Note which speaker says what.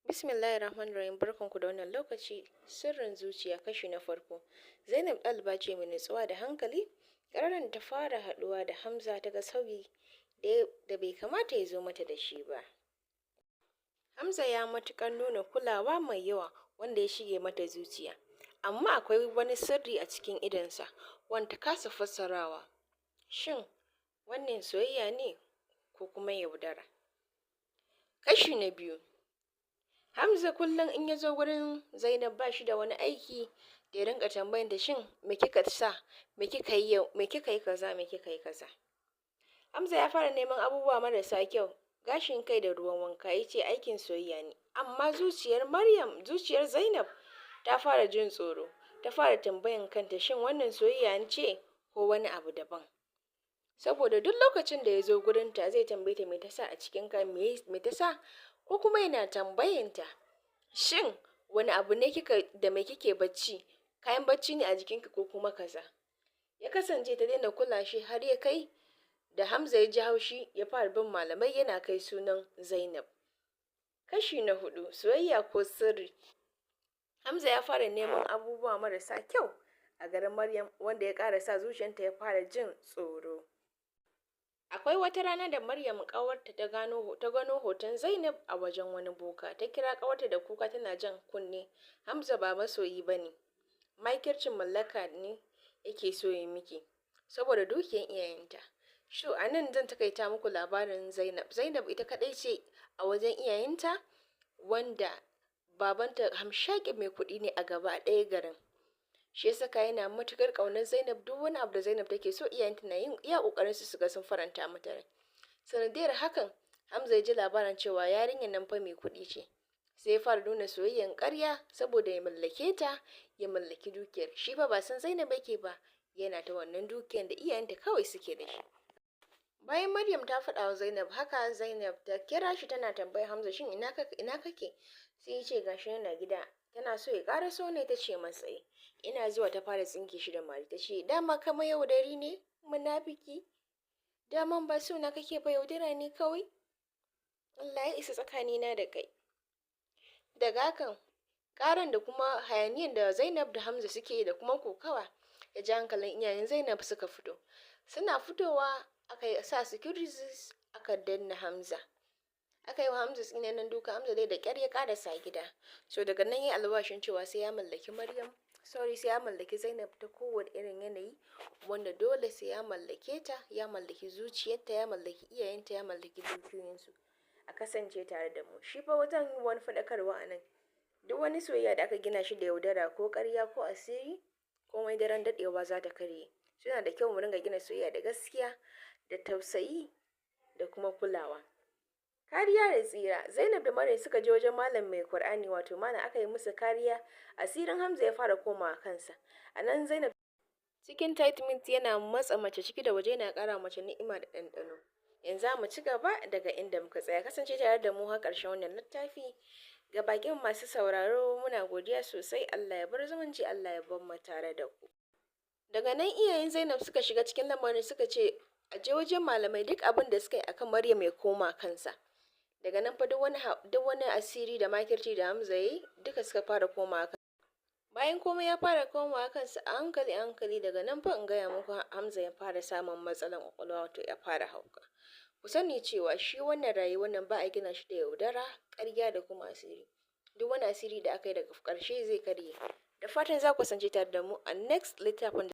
Speaker 1: Bismillahir Rahmanir Rahim. Barkanku da wannan lokaci. Sirrin zuciya, kashi na farko. Zainab ɗaliba ce mai nutsuwa da hankali. Ranar ta fara haɗuwa da Hamza, ta ga sauyi da bai kamata ya zo mata da shi ba. Hamza ya matuƙar nuna kulawa mai yawa wanda ya shige mata zuciya. Amma akwai wani sirri a cikin idonsa wanda ta kasa fassarawa. Shin wannan soyayya ne ko kuma yaudara? Kashi na biyu. Hamza kullum in ya zo wurin Zainab, ba shi da wani aiki da ya rinka tambayan ta, "Shin me kika sa? Me kika yi yau? Me kika yi kaza? Me kika yi kaza?" Hamza ya fara neman abubuwa marasa kyau, gashin kai da ruwan wanka, ya ce aikin soyayya ne. Amma zuciyar Maryam, zuciyar Zainab ta fara jin tsoro. Ta fara tambayan kanta, shin wannan soyayya ce ko wani abu daban? Saboda duk lokacin da ya zo gurinta, zai tambaye ta me ta sa a cikin kai, me ta sa, ko kuma yana tambayanta, "Shin wani abu ne kika da me kike bacci? Kayan bacci ne a jikinki ko kuma kaza?" Ya kasance ta daina kula shi, har ya kai da Hamza ya ji haushi, ya fara bin malamai yana kai sunan Zainab. Kashi na hudu, soyayya ko sirri? Hamza ya fara neman abubuwa marasa kyau a garin Maryam, wanda ya ƙara sa zuciyarta ya fara jin tsoro. Akwai wata rana da Maryam ƙawarta ta gano hoton Zainab a wajen wani boka. Ta kira ƙawarta da kuka, tana jan kunne, "Hamza ba masoyi bane. Makircin mallaka ne yake so ya miki saboda dukiyar iyayenta." So a nan zan takaita muku labarin Zainab. Zainab ita kaɗai ce a wajen iyayenta wanda babanta hamshakin mai kuɗi ne a gaba ɗaya garin. Shi ya saka yana matuƙar ƙaunar Zainab. Duk wani abu da Zainab take so, iyayenta na yin iya ƙoƙarin su ga sun faranta mata rai. Sanadiyar hakan, Hamza ya ji labarin cewa yarinyar nan fa mai kuɗi ce. Sai ya fara nuna soyayyan ƙarya saboda ya mallake ta, ya mallaki dukiyar. Shi fa ba san Zainab yake ba, yana ta wannan dukiyar da iyayenta kawai suke da shi. Bayan Maryam ta faɗa wa Zainab haka, Zainab ta kira shi tana tambayar Hamza, "Shin ina kake?" Sai ya ce gashi yana gida. Tana so ya ƙaraso ne, ta ce masa, "Ina zuwa." Ta fara tsinke shi da mari, ta ce, "Dama kai mayaudari ne, munafiki. Daman ba so na kake ba, yaudara ne kawai. Allah ya isa tsakanina da kai." Daga hakan, karan da kuma hayaniyan da Zainab da Hamza suke da kuma kokawa ya ji hankalin iyayen Zainab, suka fito. Suna fitowa, aka sa securities aka danna Hamza, aka yi wa Hamza tsinannen duka. Hamza dai da ƙyar ya ƙarasa gida. So daga nan ya alwashin cewa sai ya mallaki Maryam, sorry, sai ya mallaki Zainab ta kowane irin yanayi, wanda dole sai ya mallake ta, ya mallaki zuciyarta, ya mallaki iyayenta, ya mallaki dukiyoyinsu. A kasance tare da mu. Shi fa wajen wani faɗakarwa a nan: duk wani soyayya da aka gina shi da yaudara ko ƙarya ko asiri, komai daren daɗewa za ta karye. Suna da kyau mu ringa gina soyayya da gaskiya da tausayi da kuma kulawa. Kariya da tsira. Zainab da Maryam suka je wajen malam mai Kur'ani, wato malam, aka yi musu kariya. Asirin Hamza ya fara komawa kansa. A nan Zainab cikin tight mint yana matsa mace ciki da waje, yana ƙara mace ni'ima da ɗanɗano. Yanzu mu ci gaba daga inda muka tsaya. Kasance tare da mu har ƙarshen wannan littafi. Ga bakin masu sauraro, muna godiya sosai. Allah ya bar zumunci, Allah ya bar mu tare da ku. Daga nan iyayen Zainab suka shiga cikin lamarin, suka ce a je wajen malamai, duk abin da suka yi akan Maryam ya koma kansa. Daga nan fa duk wani asiri da makirci da Hamza yayi, duka suka fara komawa. Bayan komai ya fara komawa kansa a hankali a hankali, daga nan fa in gaya muku, Hamza ya fara samun matsalan ƙwaƙwalwa, wato ya fara hauka. Ku sani cewa shi wannan rayuwar nan ba a gina shi da yaudara, ƙarya da kuma asiri. Duk wani asiri da aka yi, daga ƙarshe zai karye. Da fatan za ku kasance tare da mu a next littafin.